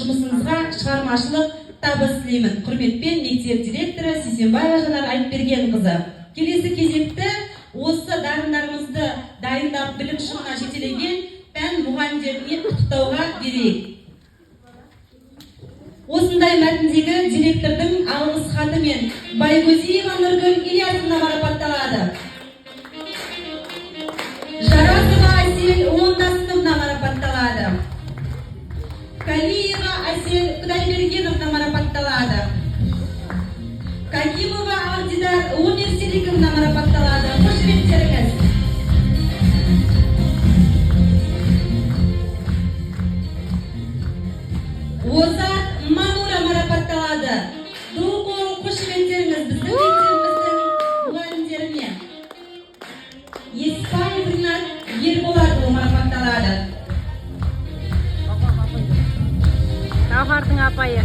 Жұмысыңызға шығармашылық табыс тілеймін. Құрметпен, мектеп директоры Сейсенбаева Жанар Айтбергенқызы. Келесі кезекті осы дарындарымызды дайындап, білім шыңына жетелеген пән мұғалімдеріне құттықтауға берейік. Осындай мәтіндегі директордың алғыс хатымен Байгозиева Нұргүл Ильясовна марапатталады. Жарасова Әсел Ондасыновна марапатталады. Калиева Әсел Құдайбергеновна марапатталады. Какимова Ардидар Өмірсеріковна марапатталады. Қошеметтеріңіз. Озат Манура марапатталады. Ду қол қошеметтеріңіз біздің мектебіміздің мұғалімдеріне. Еспаев Ринат Ерболатұлы марапатталады. Гауһардың апайы.